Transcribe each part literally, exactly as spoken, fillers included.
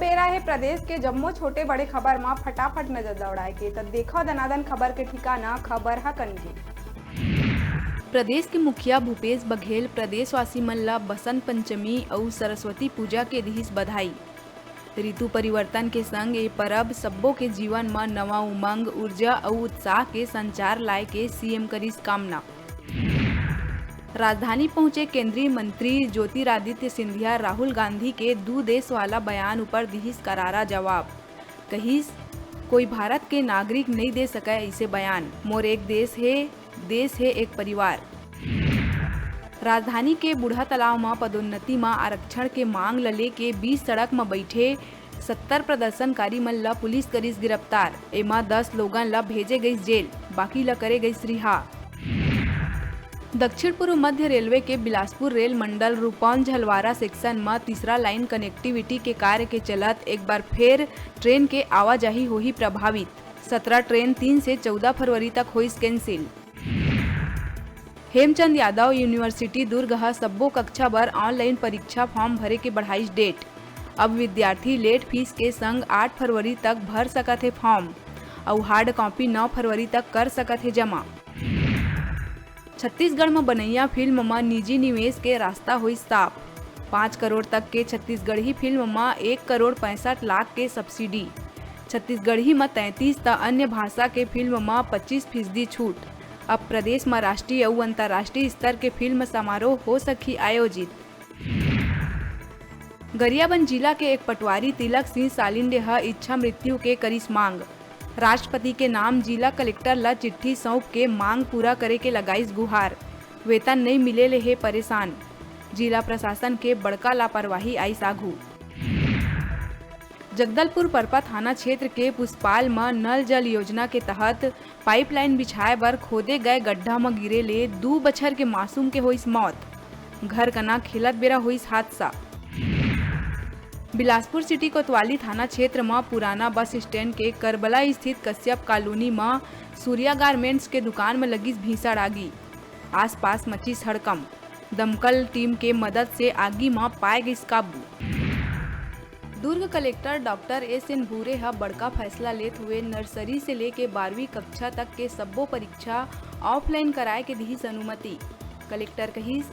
बेरा हे प्रदेश के जम्मो छोटे बड़े खबर म फटाफट नजर दौड़ाए के, त देखव दनादन खबर के ठिकाना, खबर ह कनके। प्रदेश के मुखिया भूपेश बघेल प्रदेशवासी मन ल बसंत पंचमी अउ सरस्वती पूजा के दिहिस बधाई। ऋतु परिवर्तन के संग ए परब सब्बो के जीवन म नवा उमंग, ऊर्जा अउ उत्साह के संचार लाए के सीएम करिस कामना। राजधानी पहुंचे केंद्रीय मंत्री ज्योतिरादित्य सिंधिया राहुल गांधी के दू देश वाला बयान ऊपर दिहिस करारा जवाब। कहिस, "कोई भारत के नागरिक नइ दे सकय अइसे बयान। मोर एक देश हे, देश हे एक परिवार।" राजधानी के बूढ़ा तालाब म पदोन्नति म आरक्षण के मांग ल लेके बीच सड़क म बइठे सत्तर प्रदर्शनकारी मन ल पुलिस करिस गिरफ्तार। एमा दस लोगन ल भेजे गइस जेल, बाकी ल करे गइस रिहा। दक्षिण पूर्व मध्य रेलवे के बिलासपुर रेल मंडल रूपौन झलवारा सेक्शन म तीसरा लाइन कनेक्टिविटी के कार्य के चलत एक बार फेर ट्रेन के आवाजाही होही प्रभावित। सत्रह ट्रेन तीन से चौदह फरवरी तक होइस कैंसिल। हेमचंद यादव यूनिवर्सिटी दुर्ग ह सब्बो कक्षा बर ऑनलाइन परीक्षा फॉर्म भरे के बढ़ाइस डेट। अब विद्यार्थी लेट फीस के संग आठ फरवरी तक भर सकत हे फॉर्म अउ हार्ड कॉपी नौ फरवरी तक कर सकत हे जमा। छत्तीसगढ़ म बनइया फिल्म म निजी निवेश के रास्ता होइस साफ। पाँच करोड़ तक के छत्तीसगढ़ी फिल्म म एक करोड़ पैंसठ लाख के सब्सिडी। छत्तीसगढ़ी म तैंतीस त अन्य भाषा के फिल्म म पच्चीस फीसदी छूट। अब प्रदेश म राष्ट्रीय अउ अंतर्राष्ट्रीय स्तर के फिल्म समारोह हो सकही आयोजित। गरियाबंद जिला के एक पटवारी तिलक सिंह सालिंडे ह इच्छा मृत्यु के करिस मांग। राष्ट्रपति के नाम जिला कलेक्टर ल चिट्ठी सौंप के मांग पूरा करे के लगाइस गुहार। वेतन नइ मिले ले हे परेशान। जिला प्रशासन के बड़का लापरवाही आइस आघू। जगदलपुर परपा थाना क्षेत्र के पुष्पाल म नल जल योजना के तहत पाइपलाइन बिछाए बर खोदे गए गड्ढा म गिरे ले दू बछर के मासूम के होइस मौत। घर कना खेलत बेरा होइस हादसा। बिलासपुर सिटी कोतवाली थाना क्षेत्र म पुराना बस स्टैंड के करबला स्थित कश्यप कॉलोनी म सूर्या गारमेंट्स के दुकान म लगिस भीषण आगी। आसपास मचिस हड़कंप। दमकल टीम के मदद से आगी म पाए गइस काबू। Durg collector doctor S N Bhure ह बड़का फैसला लेत हुए नर्सरी से लेके बारहवीं कक्षा तक के सब्बो परीक्षा ऑफलाइन कराए के दिहिस अनुमति। कलेक्टर कहिस,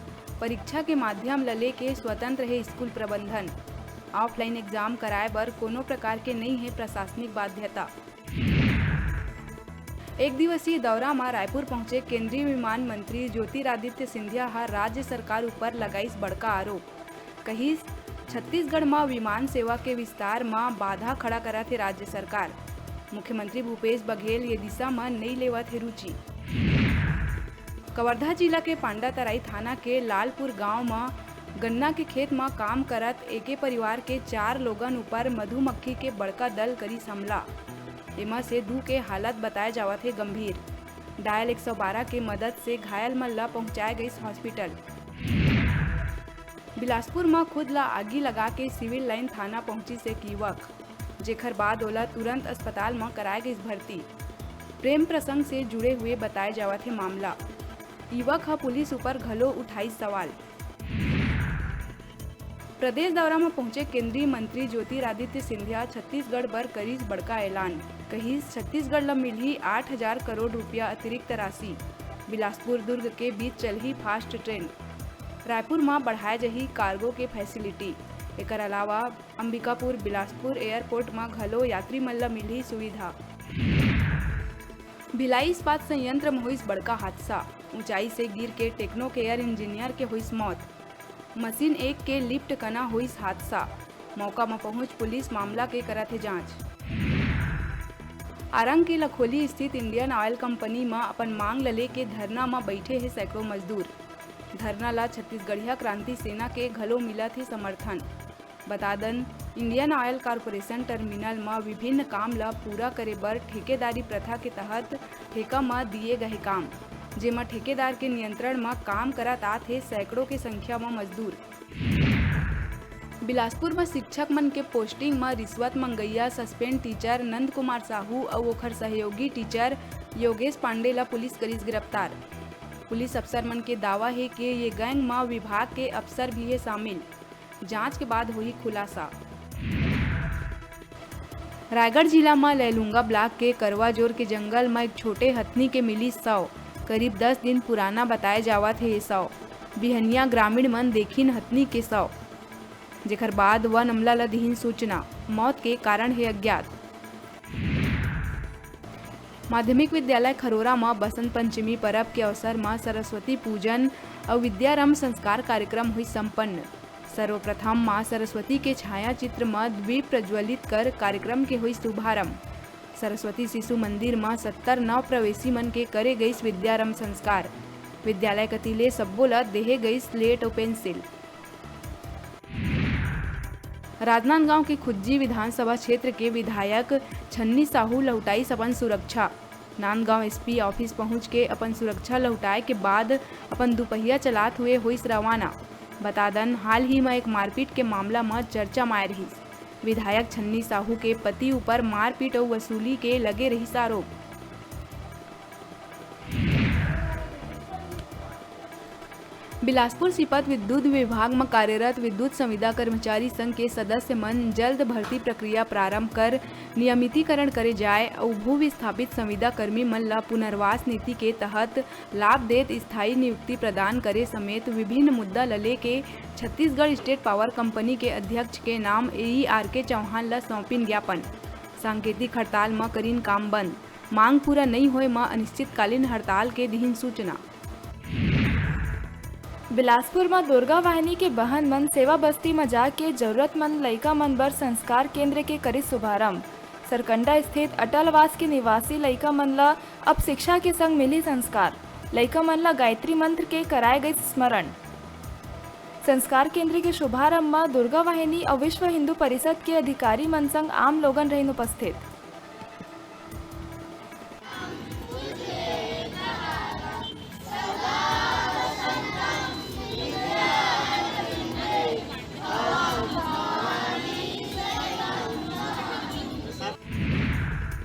परीक्षा के माध्यम ल लेके स्वतंत्र हे स्कूल प्रबंधन। ऑफलाइन एग्जाम कराए बर कोनो प्रकार के नइ हे प्रशासनिक बाध्यता। एक दिवसीय दौरा म रायपुर पहुंचे केंद्रीय विमान मंत्री ज्योतिरादित्य सिंधिया ह राज्य सरकार ऊपर लगाइस बड़का आरोप। कहिस, छत्तीसगढ़ म विमान सेवा के विस्तार म बाधा खड़ा करत हे राज्य सरकार। मुख्यमंत्री भूपेश बघेल ये दिशा म नइ लेवत हे रुचि। कवर्धा जिला के पांडातराई थाना के लालपुर गांव म गन्ना के खेत म काम करत एके परिवार के चार लोगन ऊपर मधुमक्खी के बड़का दल करिस हमला। एमा से दू के हालत बताए जावत हे गंभीर। डायल एक सौ बारह के मदद से घायल मन ल पहुंचाए गइस हॉस्पिटल। बिलासपुर म खुद ल आगी लगा के सिविल लाइन थाना पहुंचिस एक युवक, जेखर बाद ओला तुरंत अस्पताल म कराए गइस भर्ती। प्रेम प्रसंग से जुड़े हुए बताए जावत हे मामला। युवक ह पुलिस ऊपर घलो उठाइस सवाल। प्रदेश दौरा म पहुंचे केंद्रीय मंत्री ज्योतिरादित्य सिंधिया छत्तीसगढ़ बर करिस बड़का ऐलान। कहिस, छत्तीसगढ़ ल मिलही आठ हजार करोड़ रुपया अतिरिक्त राशि। बिलासपुर दुर्ग के बीच चलही फास्ट ट्रेन। रायपुर म बढ़ाए जही कार्गो के फैसिलिटी। एकर अलावा अंबिकापुर बिलासपुर एयरपोर्ट म घलो यात्री मन ल मिलही सुविधा। भिलाई इस्पात संयंत्र म होइस बड़का हादसा। ऊंचाई से गिर के टेक्नो केयर इंजीनियर के होइस मौत। मशीन एक के लिफ्ट कना होइस हादसा। मौका म पहुंच पुलिस मामला के करत हे जांच। आरंग के लखोली स्थित इंडियन ऑयल कंपनी म अपन मांग ल लेके धरना म बइठे हे सैकड़ों मजदूर। धरना ल छत्तीसगढ़िया क्रांति सेना के घलो मिलत हे समर्थन। बता दन, इंडियन ऑयल कॉरपोरेशन टर्मिनल म विभिन्न काम ल पूरा करे बर ठेकेदारी प्रथा के तहत ठेका म दिए गए काम, जेमा ठेकेदार के नियंत्रण म काम करत आत हे सैकड़ों के संख्या म मजदूर। बिलासपुर म शिक्षक मन के पोस्टिंग म रिश्वत मंगइया सस्पेंड टीचर नंद कुमार साहू अउ ओखर सहयोगी टीचर योगेश पांडे ल पुलिस करिस गिरफ्तार। पुलिस अफसर मन के दावा हे के ये गैंग म विभाग के अफसर भी हे शामिल। जांच के बाद होही खुलासा। रायगढ़ जिला म लैलूंगा ब्लॉक के करवाजोर के जंगल म एक छोटे हथनी के मिली शव। करीब दस दिन पुराना बताए जावत हे ये शव। बिहनिया ग्रामीण मन देखिन हथनी के शव, जेकर बाद वन अमला ल दिहिन सूचना। मौत के कारण हे अज्ञात। माध्यमिक विद्यालय खरोरा म बसंत पंचमी परब के अवसर म सरस्वती पूजन अउ विद्यारंभ संस्कार कार्यक्रम हुई संपन्न। सर्वप्रथम मां सरस्वती के छाया चित्र म द्वीप प्रज्वलित कर कार्यक्रम के हुई शुभारंभ। सरस्वती शिशु मंदिर म सत्तर नव प्रवेशी मन के करे गईस विद्यारंभ संस्कार। विद्यालय कति ले सब्बो ल देहे गईस स्लेट अउ पेंसिल। राजनांदगांव के खुज्जी विधानसभा क्षेत्र के विधायक छन्नी साहू लहुटाईस अपन सुरक्षा। नांदगांव एसपी ऑफिस पहुंच के अपन सुरक्षा लहुटाए के बाद अपन दुपहिया चलात हुए होइस रवाना। बता दन, हाल ही म एक मारपीट के मामला म चर्चा म आए रहिस। विधायक छन्नी साहू के पति ऊपर मारपीट अउ वसूली के लगे रहिस आरोप। बिलासपुर सीपत विद्युत विभाग म कार्यरत विद्युत संविदा कर्मचारी संघ के सदस्य मन जल्द भर्ती प्रक्रिया प्रारंभ कर नियमितीकरण करे जाए अउ भू विस्थापित संविदा कर्मी मन ल पुनर्वास नीति के तहत लाभ देत स्थायी नियुक्ति प्रदान करे समेत विभिन्न मुद्दा ल लेके छत्तीसगढ़ स्टेट पावर कंपनी के अध्यक्ष के नाम एई आर के चौहान ल सौंपिन ज्ञापन। सांकेतिक हड़ताल म करिन काम बंद। मांग पूरा नइ होए म अनिश्चितकालीन हड़ताल के दिहिन सूचना। बिलासपुर म दुर्गा वाहिनी के बहन मन सेवा बस्ती म जाके जरूरतमंद लइका मन बर संस्कार केंद्र के करिस शुभारंभ। सरकंडा स्थित अटल आवास के निवासी लइका मन ल अब शिक्षा के संग मिली संस्कार। लइका मन ल गायत्री मंत्र के कराए गइस स्मरण। संस्कार केंद्र के शुभारंभ म दुर्गा वाहिनी अउ विश्व हिंदू परिषद के अधिकारी मन संग आम लोगन रहिन उपस्थित।